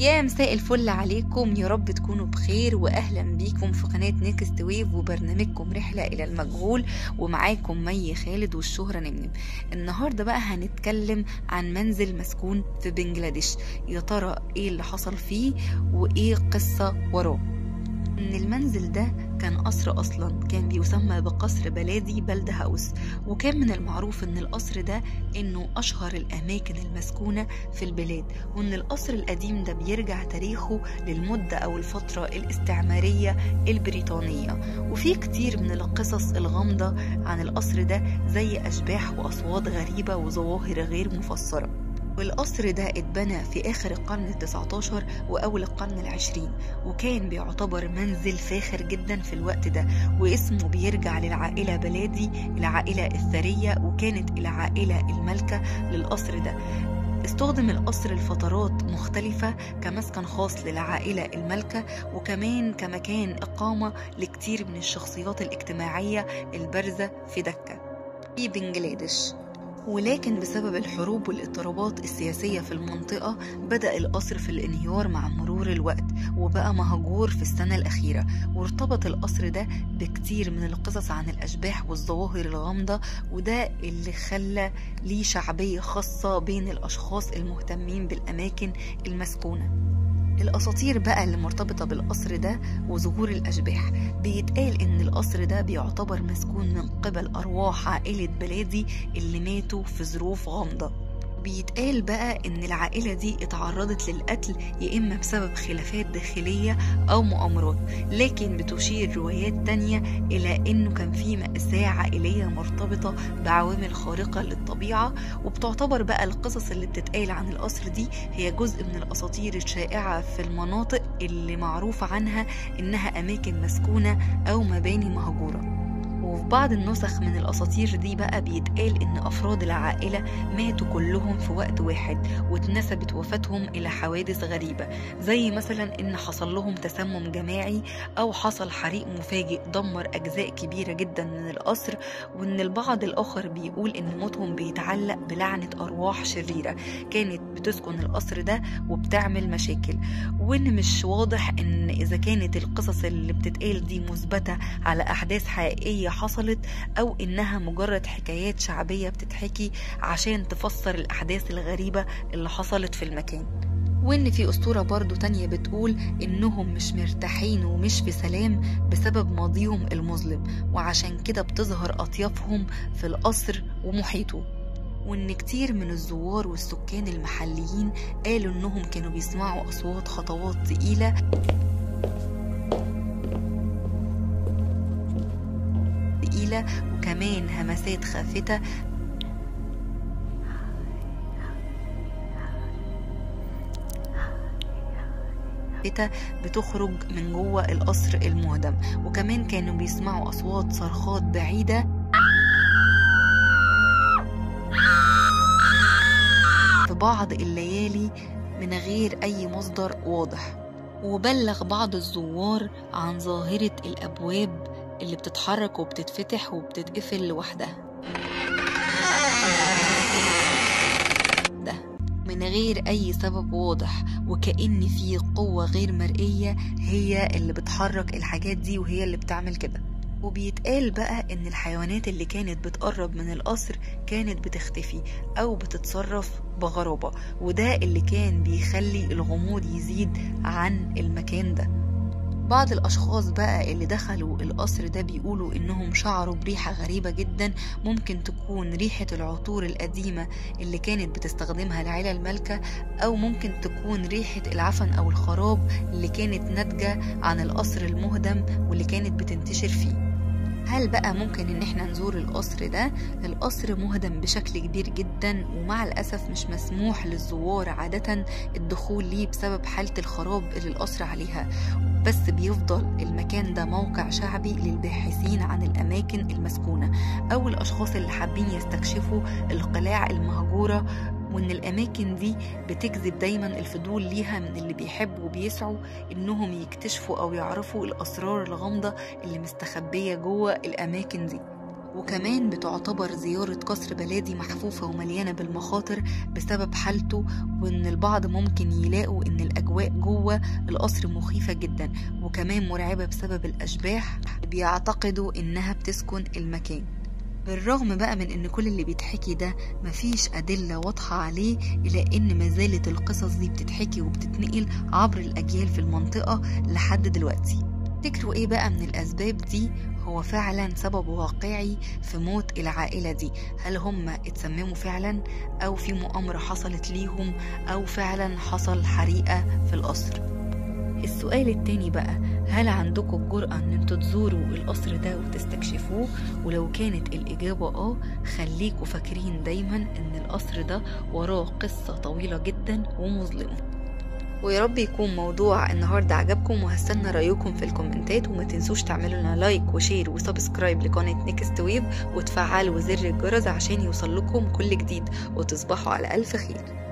يا مساء الفل عليكم، يا رب تكونوا بخير، واهلا بيكم في قناة Next Wave وبرنامجكم رحلة الى المجهول، ومعاكم مي خالد والشهرة نمنم. النهاردة بقى هنتكلم عن منزل مسكون في بنجلاديش، يا ترى ايه اللي حصل فيه وايه قصة وراه. ان المنزل ده كان قصر اصلا، كان بيسمى بقصر بلادي بلد هاوس، وكان من المعروف ان القصر ده انه اشهر الاماكن المسكونة في البلاد، وان القصر القديم ده بيرجع تاريخه للمدة او الفترة الاستعمارية البريطانية. وفي كتير من القصص الغامضة عن القصر ده، زي اشباح واصوات غريبة وظواهر غير مفسرة. والقصر ده اتبنى في آخر القرن ال19 وأول القرن العشرين، وكان بيعتبر منزل فاخر جدا في الوقت ده، واسمه بيرجع للعائلة بلادي، العائلة الثرية، وكانت العائلة المالكة للقصر ده. استخدم القصر لفترات مختلفة كمسكن خاص للعائلة المالكة، وكمان كمكان إقامة لكتير من الشخصيات الاجتماعية البارزة في دكة في بنجلاديش. ولكن بسبب الحروب والاضطرابات السياسية في المنطقة بدأ القصر في الانهيار مع مرور الوقت، وبقى مهجور في السنة الأخيرة. وارتبط القصر ده بكتير من القصص عن الأشباح والظواهر الغامضة، وده اللي خلى ليه شعبية خاصة بين الأشخاص المهتمين بالأماكن المسكونة. الأساطير بقى اللي مرتبطة بالقصر ده وظهور الأشباح، بيتقال إن القصر ده بيعتبر مسكون من قبل أرواح عائلة بلادي اللي ماتوا في ظروف غامضة. بيتقال بقى إن العائلة دي اتعرضت للقتل يا إما بسبب خلافات داخلية أو مؤامرات، لكن بتشير روايات تانية إلى إنه كان في مأساة عائلية مرتبطة بعوامل خارقة للطبيعة. وبتعتبر بقى القصص اللي بتتقال عن القصر دي هي جزء من الأساطير الشائعة في المناطق اللي معروف عنها إنها أماكن مسكونة أو مباني مهجورة. وفي بعض النسخ من الأساطير دي بقى بيتقال إن أفراد العائلة ماتوا كلهم في وقت واحد، واتنسبت وفاتهم إلى حوادث غريبة، زي مثلا إن حصل لهم تسمم جماعي أو حصل حريق مفاجئ دمر أجزاء كبيرة جدا من القصر. وإن البعض الآخر بيقول إن موتهم بيتعلق بلعنة أرواح شريرة كانت بتسكن القصر ده وبتعمل مشاكل. وإن مش واضح إن إذا كانت القصص اللي بتتقال دي مثبتة على أحداث حقيقية حصلت أو إنها مجرد حكايات شعبية بتتحكي عشان تفسر الأحداث الغريبة اللي حصلت في المكان. وإن في أسطورة برضو تانية بتقول إنهم مش مرتاحين ومش في سلام بسبب ماضيهم المظلم، وعشان كده بتظهر أطيافهم في القصر ومحيطه. وإن كتير من الزوار والسكان المحليين قالوا إنهم كانوا بيسمعوا أصوات خطوات تقيلة وكمان همسات خافتة بتخرج من جوه القصر المهدم، وكمان كانوا بيسمعوا أصوات صرخات بعيدة في بعض الليالي من غير أي مصدر واضح. وبلغ بعض الزوار عن ظاهرة الأبواب اللي بتتحرك وبتتفتح وبتتقفل لوحدها ده من غير أي سبب واضح، وكأن في قوة غير مرئية هي اللي بتحرك الحاجات دي وهي اللي بتعمل كده. وبيتقال بقى إن الحيوانات اللي كانت بتقرب من القصر كانت بتختفي أو بتتصرف بغرابة، وده اللي كان بيخلي الغموض يزيد عن المكان ده. بعض الأشخاص بقى اللي دخلوا القصر ده بيقولوا إنهم شعروا بريحة غريبة جدا، ممكن تكون ريحة العطور القديمة اللي كانت بتستخدمها العيلة المالكة، أو ممكن تكون ريحة العفن أو الخراب اللي كانت ناتجة عن القصر المهدم واللي كانت بتنتشر فيه. هل بقى ممكن ان احنا نزور القصر ده؟ القصر مهدم بشكل كبير جدا، ومع الاسف مش مسموح للزوار عادة الدخول ليه بسبب حالة الخراب اللي القصر عليها، بس بيفضل المكان ده موقع شعبي للباحثين عن الاماكن المسكونة او الاشخاص اللي حابين يستكشفوا القلاع المهجورة، وان الاماكن دي بتجذب دايما الفضول ليها من اللي بيحبوا وبيسعوا انهم يكتشفوا او يعرفوا الاسرار الغامضة اللي مستخبية جوه الاماكن دي. وكمان بتعتبر زيارة قصر بلادي محفوفة ومليانة بالمخاطر بسبب حالته، وإن البعض ممكن يلاقوا إن الأجواء جوه القصر مخيفة جدا وكمان مرعبة بسبب الأشباح بيعتقدوا إنها بتسكن المكان. بالرغم بقى من ان كل اللي بيتحكي ده مفيش أدلة واضحة عليه، إلا ان مازالت القصص دي بتتحكي وبتتنقل عبر الأجيال في المنطقة لحد دلوقتي. تفتكروا ايه بقى من الأسباب دي هو فعلا سبب واقعي في موت العائلة دي؟ هل هم اتسمموا فعلا، أو في مؤامرة حصلت ليهم، أو فعلا حصل حريقة في القصر؟ السؤال التاني بقى، هل عندكم الجرأة ان انتوا تزوروا القصر ده وتستكشفوه؟ ولو كانت الإجابة خليكوا فاكرين دايما ان القصر ده وراه قصة طويلة جدا ومظلمة. ويا رب يكون موضوع النهاردة عجبكم، وهستنى رأيكم في الكومنتات، وما تنسوش تعملوا لنا like و share و subscribe لقناة Next Wave، وتفعلوا زر الجرس عشان يوصل لكم كل جديد، وتصبحوا على ألف خير.